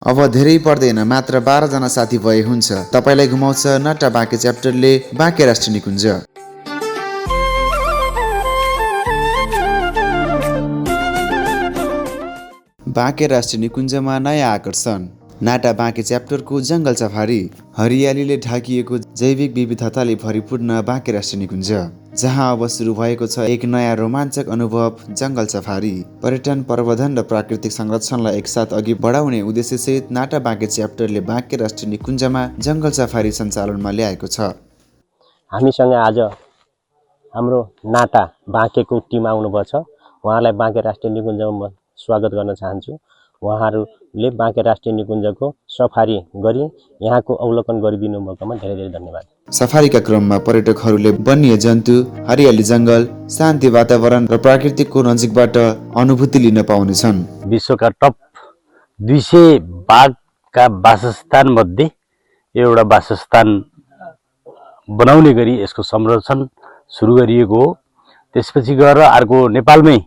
अब धेरै पर्दैन, मात्र 12 जना साथी भए हुन्छ। तपाईलाई घुमाउँछ नाटा बाँके च्याप्टरले बाँके राष्ट्रिय निकुञ्ज। बाँके राष्ट्रिय निकुञ्जमा नयाँ आकर्षण, नाटा बाँके च्याप्टरको जङ्गल सफारी। हरियालीले ढाकिएको जैविक विविधताले भरिपूर्ण बाँके राष्ट्रिय निकुञ्ज, जहाँ अब सुरु भएको छ एक नयाँ रोमाञ्चक अनुभव, जङ्गल सफारी। पर्यटन, प्रवर्धन र प्राकृतिक संरक्षणलाई एकसाथ अघि बढाउने उद्देश्यसहित नाटा बाँके च्याप्टरले बाँके राष्ट्रिय निकुञ्जमा जङ्गल सफारी सञ्चालनमा ल्याएको छ। हामीसँग आज हाम्रो नाटा बाँकेको टिम आउनुभएको छ। उहाँलाई बाँके राष्ट्रिय निकुञ्जमा म स्वागत गर्न चाहन्छु। उहाँहरूले बाँके राष्ट्रिय निकुञ्जको सफारी गरी यहाँको अवलोकन गरिदिनु भएकोमा धेरै धेरै धन्यवाद। सफारीका क्रममा पर्यटकहरूले वन्य जन्तु, हरियाली जङ्गल, शान्ति वातावरण र प्राकृतिकको नजिकबाट अनुभूति लिन पाउनेछन्। विश्वका टप 200 बाघका वासस्थान मध्ये एउटा वासस्थान बनाउने गरी यसको संरक्षण सुरु गरिएको हो। त्यसपछि गएर अर्को नेपालमै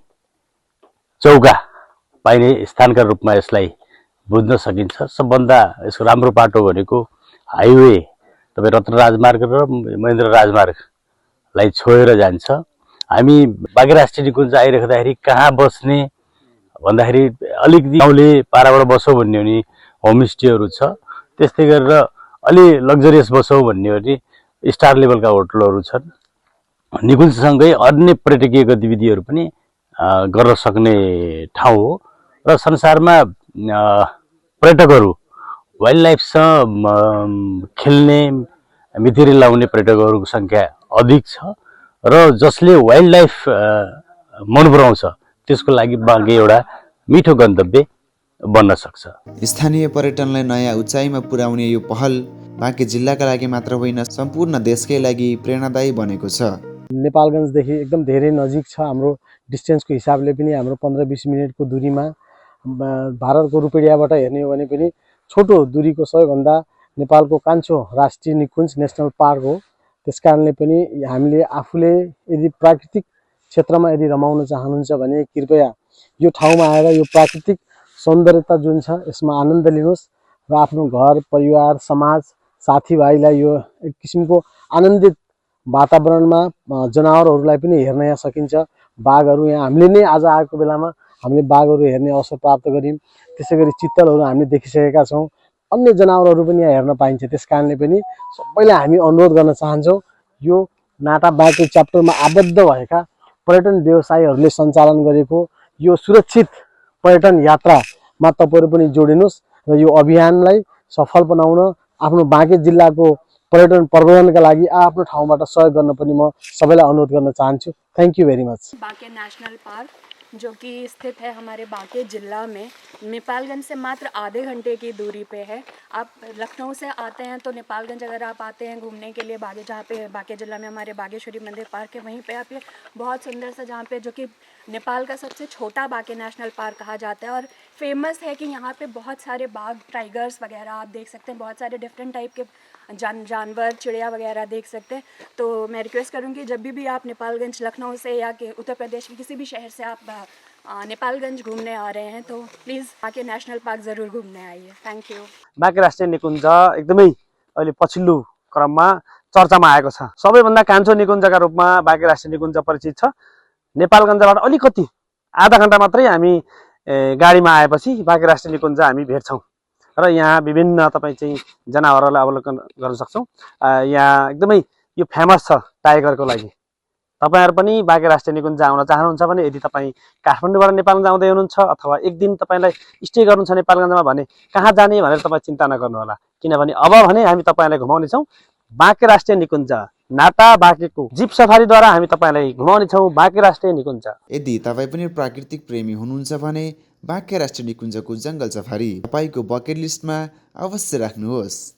चौका पाइने स्थानका रूपमा यसलाई बुझ्न सकिन्छ। सबभन्दा यसको राम्रो बाटो भनेको हाइवे, तपाईँ रत्न राजमार्ग र महेन्द्र राजमार्गलाई छोएर जान्छ। हामी बाँके राष्ट्रिय निकुञ्ज आइराख्दाखेरि कहाँ बस्ने भन्दाखेरि अलिकति गाउँले पाराबाट बसौँ भन्ने हो भने होमस्टेहरू छ। त्यस्तै गरेर अलि लग्जरियस बसौँ भन्ने हो भने स्टार लेभलका होटलहरू छन्। निकुञ्जसँगै अन्य पर्यटकीय गतिविधिहरू पनि गर्न सक्ने ठाउँ हो र संसारमा पर्यटकहरू वाइल्ड लाइफसँग खेल्ने, मितिरी लाउने पर्यटकहरूको सङ्ख्या अधिक छ र जसले वाइल्ड लाइफ मन पराउँछ त्यसको लागि बाँके एउटा मिठो गन्तव्य बन्न सक्छ। स्थानीय पर्यटनलाई नयाँ उचाइमा पुर्याउने यो पहल बाँके जिल्लाका लागि मात्र होइन, सम्पूर्ण देशकै लागि प्रेरणादायी बनेको छ। नेपालगञ्जदेखि एकदम धेरै नजिक छ। हाम्रो डिस्टेन्सको हिसाबले पनि हाम्रो 15-20 मिनटको दूरीमा, भारतको रूपैयाँबाट हेर्ने हो भने पनि छोटो दूरीको सबैभन्दा नेपालको कान्छो राष्ट्रिय निकुञ्ज नेसनल पार्क हो। त्यसकारणले पनि हामीले आफूले यदि प्राकृतिक क्षेत्रमा यदि रमाउन चाहनुहुन्छ भने कृपया यो ठाउँमा आएर यो प्राकृतिक सौन्दर्यता जुन छ यसमा आनन्द लिनुहोस् र आफ्नो घर परिवार, समाज, साथीभाइलाई यो एक किसिमको आनन्दित वातावरणमा जनावरहरूलाई पनि हेर्न यहाँ सकिन्छ। बाघहरू यहाँ हामीले नै आज आएको बेलामा हामीले बाघहरू हेर्ने अवसर प्राप्त गऱ्यौँ। त्यसै गरी चित्तलहरू हामीले देखिसकेका छौँ। अन्य जनावरहरू पनि यहाँ हेर्न पाइन्छ। त्यस कारणले पनि सबैलाई हामी अनुरोध गर्न चाहन्छौँ, यो नाटा बाँके च्याप्टरमा आबद्ध भएका पर्यटन व्यवसायीहरूले सञ्चालन गरेको यो सुरक्षित पर्यटन यात्रामा तपाईँहरू पनि जोडिनुहोस् र यो अभियानलाई सफल बनाउन आफ्नो बाँके जिल्लाको पर्यटन प्रवर्धनका लागि आफ्नो ठाउँबाट सहयोग गर्न पनि म सबैलाई अनुरोध गर्न चाहन्छु। Thank you very much. Banke national park जो कि स्थित है हमारे बाँके जिला में, नेपालगंज से मात्र आधे घंटे की दूरी पे है। आप लखनऊ से आते हैं तो नेपालगंज अगर आप आते हैं घूमने के लिए, बागे जहाँ पे बाँके जिला में हमारे बागेश्वरी मंदिर पार्क है, वहीं पे आप ये बहुत सुंदर सा, जहाँ पे जो कि नेपाल का सबसे छोटा बाँके नेशनल पार्क कहा जाता है और फेमस है कि यहाँ पे बहुत सारे बाघ, टाइगर्स वगैरह आप देख सकते हैं, बहुत सारे डिफरेंट टाइप के जानवर, चिड़िया वगैरह देख सकते हैं। तो मैं रिक्वेस्ट करूँगी जब भी आप नेपालगंज, लखनऊ से या कि उत्तर प्रदेश के किसी भी शहर से आप नेपालगंज घूमने आ रहे हैं तो प्लीज़ बाँके नेशनल पार्क ज़रूर घूमने आइए। Thank you. बाँके राष्ट्रिय निकुञ्ज एकदमै अहिले पछिल्लो क्रममा चर्चामा आएको छ। सबैभन्दा कान्छो निकुञ्जका रूपमा बाँके राष्ट्रिय निकुञ्ज परिचित छ। नेपालगञ्जबाट अलिकति आधा घन्टा मात्रै हामी गाडीमा आएपछि बाँके राष्ट्रिय निकुञ्ज हामी भेट्छौँ र यहाँ विभिन्न तपाईँ चाहिँ जनावरहरूलाई अवलोकन गर्न सक्छौँ। यहाँ एकदमै यो फेमस छ टाइगरको लागि। तपाईँहरू पनि बाँके राष्ट्रिय निकुञ्ज आउन चाहनुहुन्छ भने यदि तपाईँ काठमाडौँबाट नेपालगञ्ज आउँदै हुनुहुन्छ अथवा एक दिन तपाईँलाई स्टे गर्नु छ नेपालगञ्जमा भने कहाँ जाने भनेर तपाईँ चिन्ता नगर्नुहोला, किनभने अब भने हामी तपाईँलाई घुमाउनेछौँ बाँके राष्ट्रिय निकुञ्ज। नाटा बाँकेको जिप सफारीद्वारा हामी तपाईँलाई घुमाउनेछौँ बाँके राष्ट्रिय निकुञ्ज। यदि तपाईँ पनि प्राकृतिक प्रेमी हुनुहुन्छ भने बाँके राष्ट्रिय निकुञ्जको जङ्गल सफारी तपाईँको बकेट लिस्टमा अवश्य राख्नुहोस्।